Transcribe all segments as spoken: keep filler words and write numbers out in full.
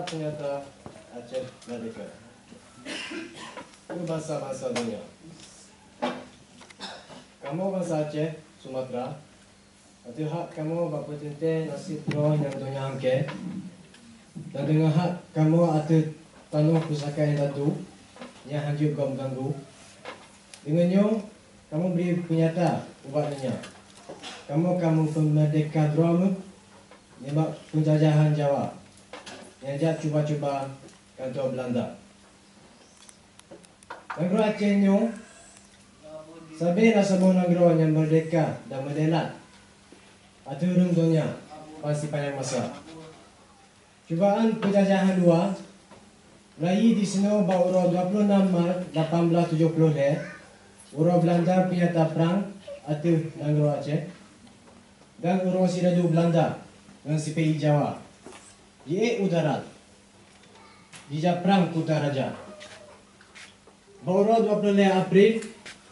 Peunyata Aceh Merdeka. Keu bansa-bansa donya. Kamoe bansa Aceh, Sumatra, ateueh hak kamoe bak peuteuntée naseb droe nyang donya angkée, dan deungon hak kamoe ateueh tanoh pusaka indatu nyang hanjeuet gob ganggu. Deungon nyoe, kamoe bri peunyata ubak donya, kamoe ka meupeumeurdehka droe méuh nibak peujajahan Jawa nyang jak cuba-cuba kantô Beulanda. Nanggroe Aceh nyoe sabe na saboh nanggroe nyang meurdehka dan meudèelat ateueh ureuëng donya ban sipanyang masa. Cubaan peujajahan luwa meulayeue disinoe bak uroe dua ploh nam Maret lapan blaih tujoh ploh lhée, uroe Beulanda peunyata prang ateueh nanggroe Aceh, dan uroe sidadu Beulanda ngon sipa-i Jawa jiék u darat, jijak prang Kuta Raja. Bak uroe dua ploh lhée April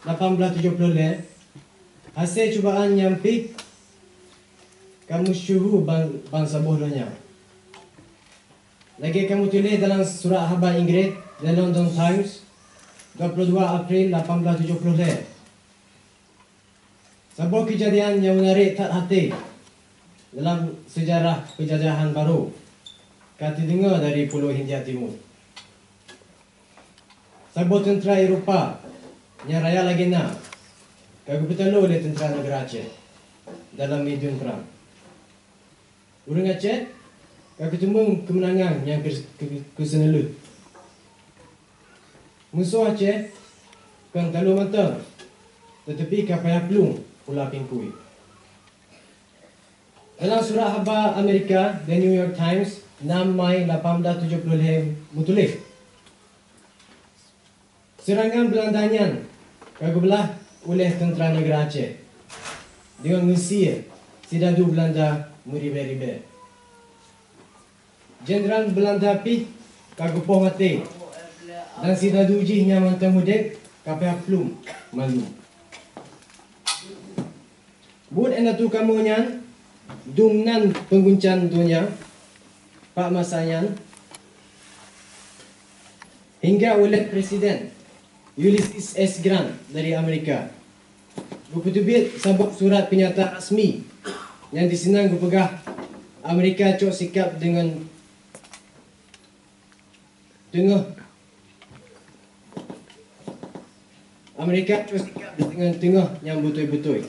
lapan blaih tujoh ploh lhée, hasé cubaan nyan pih ka meusyeuhu ban, ban saboh donya. Lagée ka meutuléh dalam surat haba Inggréh, The London Times, dua ploh dua April lapan blaih tujoh ploh lhée. Saboh keujadian nyang meunarék that até dalam seujarah peujajahan barô ka teudeungoe dari Pulo Hindia Timu. Saboh teuntra Eropa nyang raya lagée na ka geupeutalo lé teuntra neugara Aceh dalam mideuen prang. Ureuëng Aceh ka geuteumeung keumeunangan nyang keu-, keu-, keuseuneulheueh. Musoh Aceh kon talo mantong, teutapi ka payah plueng u lapéng kui. Dalam surat haba Amerika, The New York Times, nam Mai lapan blaih tujoh ploh lhée meutuléh, seurangan Beulanda nyan ka geublah uléh teuntra neugara Aceh deungon geusie sidadu Beulanda meuribée-ribée. Jeundral Beulanda pih ka geupoh maté, dan sidadu jih nyang mantong udeb ka payah plueng mandum. Buet indatu kamoe nyan dum nan peunguncang donya bak masa nyan, hingga uléh Presiden Ulysses S Grant dari Amerika geupeuteubiet saboh surat peunyata rasmi nyang disinan geupeugah Amerika cok sikab deungon teungoh Amerika cok sikab deungon teungoh nyang beutôi-beutôi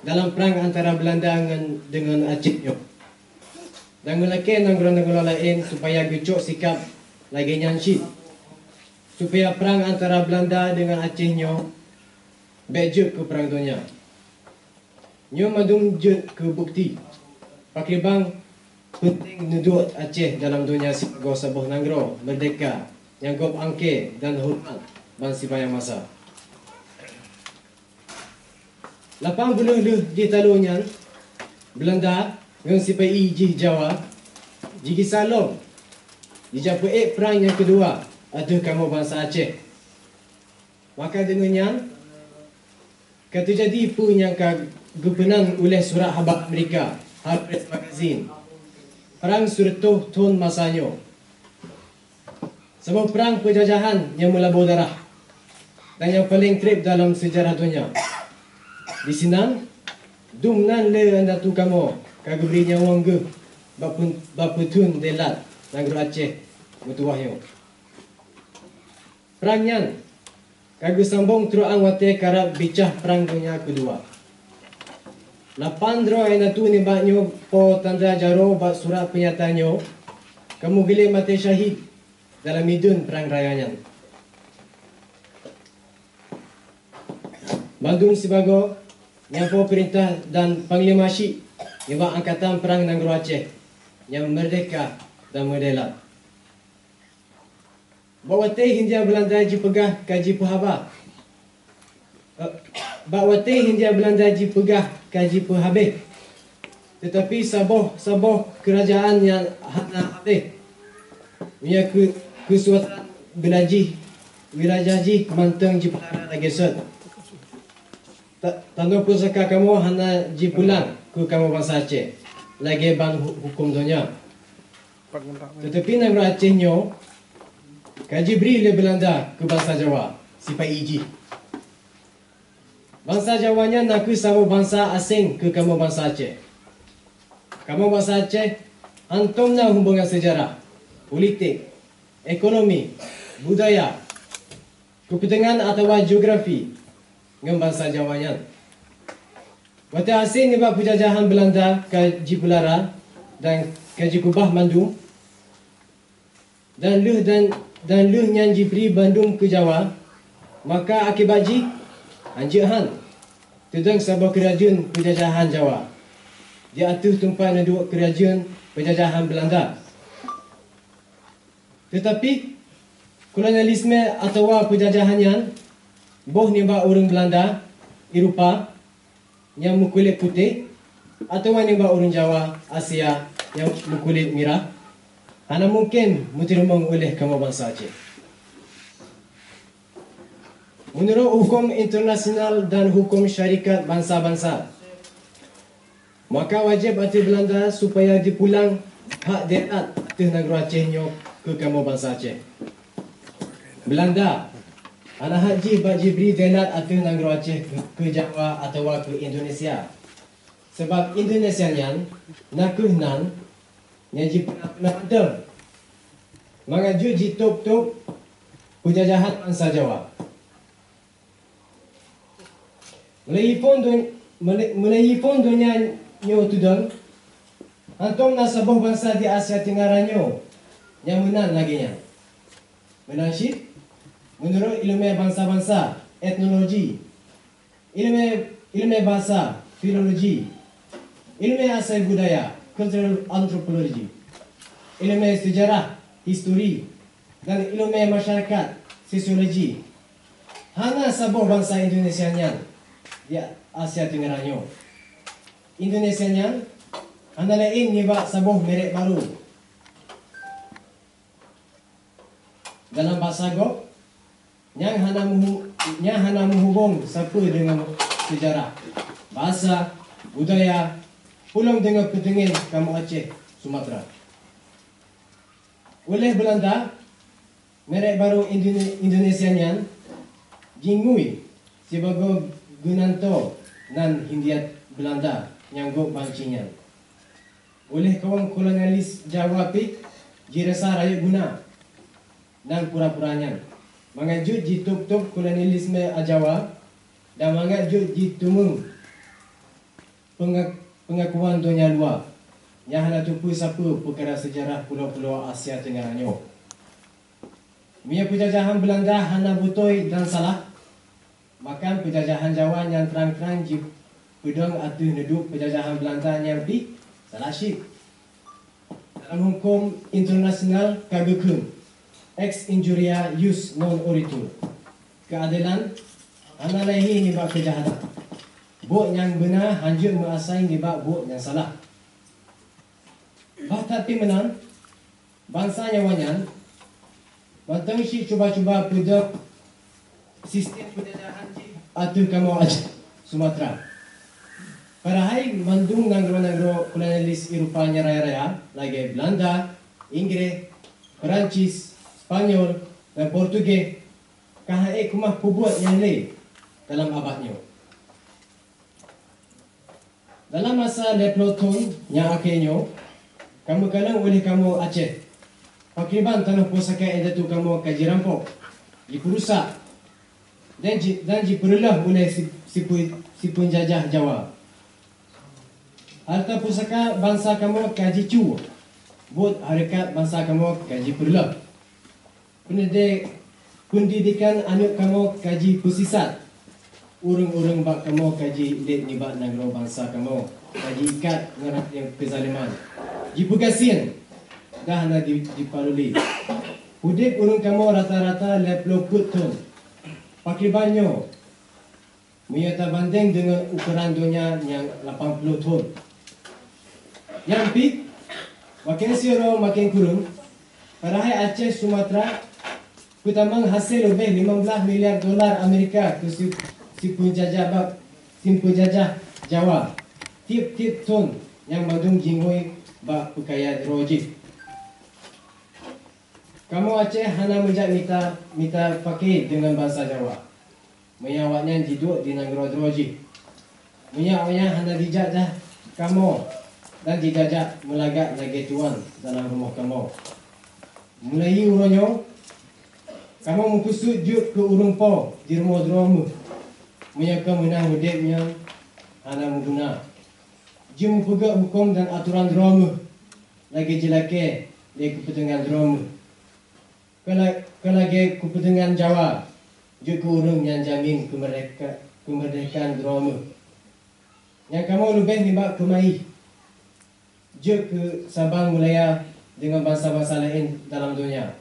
dalam prang antara Beulanda ngon, deungon Aceh nyoe, dan geulakée nanggroe-nanggroe laén supaya geucok sikab lagée nyan cit, supaya prang antara Beulanda deungon Aceh nyoe bék jeuet keu prang donya. Nyoe mandum jeuet keu bukeuti pakriban peunteng neuduek Aceh dalam donya sibagoe saboh nanggroe meurdehka nyang gob angkée dan horeumat ban sipanyang masa. Lapan buleuen lheueh jih talo nyan, Beulanda ngon sipa-i jih Jawa jigisa lom jijak peuék prang nyang keudua ateueh kamoe bansa Aceh. Maka deungon nyan, ka teujadi peue nyang ka geupeunan uléh surat haba Amerika, Harper's Magazine, Prang Seureutôh Thon Masa Nyoe. Saboh prang peujajahan nyang meulabô darah dan nyang paleng treb dalam seujarah donya. Disinan, dum nan lé indatu kamoe ka geubri nyawöng geuh bak pun-, bak peutheun dèelat nanggroe Aceh meutuwah nyoe. Prang nyan ka geusambong trok 'an watée karab bicah Prang Donya Keudua. Lapan droe indatu nibak nyoe po tanda jaroe bak surat peunyata nyoe ka meugleh maté syahid dalam mideuen prang raya nyan. Bandum sibagoe nyang po peurintah dan panglima syik nibak angkatan prang nanggroe Aceh nyang meurdehka dan meudèelat. Bak watée Hindia Beulanda jipeugah ka jipeuhaba, eh, bak watée Hindia Beulanda jipeugah ka jipeuhabéh, teutapi saboh-saboh keurajeuen nyan hana habéh. Meunyoe keu-, keukuasaan wilayah jih, wilayah jih mantong jipeulara lagée sot. Ta-, tanoh pusaka kamoe hana jipulang keu kamoe bansa Aceh, lagée ban hu-, huköm donya. Teutapi nanggroe Aceh nyoe ka jibri lé Beulanda keu bansa Jawa sipa-i jih. Bansa Jawa nyan nakeuh saboh bansa aséng keu kamoe bansa Aceh. Kamoe bansa Aceh hántom na hubongan seujarah, politik, ekonomi, budaya, keupeutengan atawa geografi ngon bansa Jawa nyan. Watée aséng nibak peujajahan Beulanda ka jipeulara dan ka jikeubah mandum, dan lheueh dan, dan lheueh nyan jibri bandum keu Jawa, maka akibat jih hanjeuet han teudong saboh keurajeuen peujajahan Jawa di ateueh teumpat neuduek keurajeuen peujajahan Beulanda. Teutapi, kolonialisme atawa peujajahan nyan boh nibak ureuëng Beulanda, Eropa, nyang meukulét putéh, atawa nibak ureuëng Jawa, Asia, nyang meukulét mirah, hana mungken meuteurimong uleh kamoe bansa Aceh. Meunurot huköm internasional dan huköm syarikat bansa-bansa, maka wajéb ateueh Beulanda supaya jipulang hak delat ateueh nanggroe Aceh nyoe keu kamoe bansa Aceh. Beulanda hana hak jih bak jibri delat ateueh nanggroe Aceh keu, keu Jawa atawa keu Indonesia. Sabab Indonesia nyan nakeuh nan nyang jipeuna-peuna mantong mangat jeuet jitôb-tôb peujajahan bansa Jawa. Meulai phon dun-, meulai, meulai phon donya nyoe teudong, hántom na saboh bansa di Asia Tenggara nyoe nyang meunan lagée nyan. Meunan cit, meunurot iéleumé bansa-bansa, etnologi, iéleumé, iéleumé basa, filologi, iéleumé asai budaya, cultural anthropology, iéleumé seujarah, histori, dan iéleumé masyarakat, sosiologi, hana saboh bansa Indonesia nyan di Asia Tenggara nyoe. Indonesia nyan hana laén nibak saboh merek barô dalam basa gob nyang hana meuhu-, nyang hana meuhubong sapeue deungon seujarah, basa, budaya, peulom deungon peuteungieng kamoe Aceh, Sumatra. Uleh Beulanda, merek barô Indone-, Indonesia nyan jingui sibagoe geunantoe nan Hindia Beulanda nyang gob banci nyan. Uleh kawom kolonialis Jawa pih jirasa rayeuk guna nan pura-pura nyan, mangat jeuet jitôb-tôb kolonialisme Jawa dan mangat jeuet jiteumeung penga-, pengakuan donya luwa nyang hana teupeue sapeue peukara seujarah pulo-pulo Asia Tenggara nyoe. Meunyoe peujajahan Beulanda hana beutôi dan salah, maka peujajahan Jawa nyang trang-trang jipeudong ateueh neuduek peujajahan Beulanda nyan pih salah cit. Dalam huköm internasional ka geukheun, ex injuria jus non oritur, keuadelan hana lahé nibak keujahatan. Buet nyang beuna hanjeuet meuasai nibak buet nyang salah. Bah that pih meunan, bansa Jawa nyan mantong cit cuba-cuba peudong sistem peujajahan jih ateueh kamoe Aceh, Sumatra. Padahai mandum nanggroe-nanggroe kolonialis Eropa nyang raya-raya lagée Beulanda, Inggréh, Peurancis, Spanyol, dan Portugéh ka han ék keumah peubuet nyang lé dalam abad nyoe. Dalam masa lhée ploh thon nyang akhé nyoe, ka meukalon uleh kamoe Aceh pakriban tanoh pusaka indatu kamoe ka jirampok, jipeurusak, dan ji-, dan jipeureuloh uleh si-, sipeu-, sipeunjajah Jawa. Hareuta pusaka bansa kamoe ka jicu, buet hareukat bansa kamoe ka jipeureuloh. Peundidik-, peundidikan aneuëk kamoe ka jipeusisat. Ureuëng-ureuëng bak kamoe ka jiék nibak nanggroe bansa kamoe, ka jiikat ngon rangkong keuzaleman, jipeugasien, dan hana di-, jipaluli. Udeb ureuëng kamoe rata-rata lhée ploh peuet thon. Pakriban nyoe, meunyoe tabandeng deungon ukoran donya nyang lapan ploh thon. Nyan pih, maken siuroe maken kureueng, padahai Aceh Sumatra peutamong hasé leubeh limong blaih miliar dolar Amerika keu si-, sipeunjajah bak, sipeunjajah Jawa. Tieb-tieb thon nyang mandum jingui bak peukaya droe jih. Kamoe Aceh hana meujak mita, mita paké deungon bansa Jawa, meunyoe awaknyan jiduek di nanggroe droe jih. Meunyoe awaknyan hana jijak-jak kamoe dan jijak-jak meulagak lagée tuan dalam rumoh kamoe. Mulai uroe nyoe, kamoe meukeusut jeuet keu ureuëng po di rumoh droe meuh, meunyoe ka meunan udeb nyan hana meuguna. Jimeupeugét huköm dan atoran droe meuh lagée jilakée lé keupeutengan droe meuh. Keu la-, keu lagée keupeutengan Jawa, jeuet keu ureuëng nyang jamin keumeurdeka-, keumeurdekaan droe meuh. Nyang kamoe leubeh nibak keumaih, jeuet keu sabang meulaya deungon bansa-bansa laén dalam donya,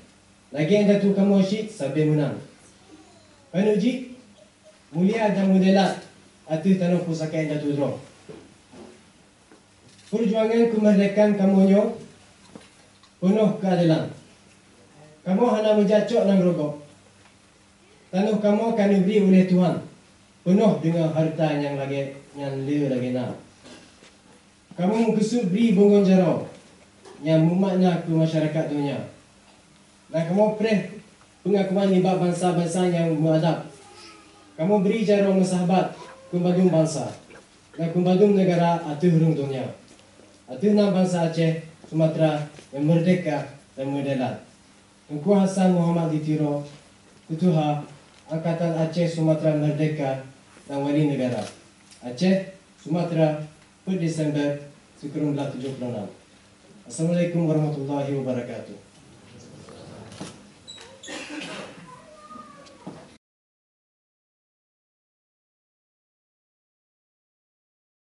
lagée indatu kamoe cit sabe meunan. Keuneuk jih, mulia dan meudelat ateueh tanoh pusaka indatu droe. Peujuangan keumeurdekaan kamoe nyoe peunoh keuadelan. Kamoe hana meujak cok nanggroe gob. Tanoh kamoe ka neubri uleh Tuhan peunoh deungon hareuta nyang lagée nyan le lagée na. Kamoe meukeusut bri beungon jaroe nyang meumakna keu masyarakat donya. Dan kamoe preh peungakuan nibak bansa-bansa nyang meuadab. Kamoe bri jaroe meusahabat keu bandum bansa dan keu bandum neugara ateueh rhueng donya. Ateueh nam bansa Aceh, Sumatera nyang meurdeka dan meudelat. Teungku Hasan Muhammad di Tiro, Keutuha Angkatan Aceh Sumatera Meurdeka dan Wali Neugara Aceh Sumatera, peuet Desember sikureueng blaih tujoh ploh nam. Assalamualaikum warahmatullahi wabarakatuh.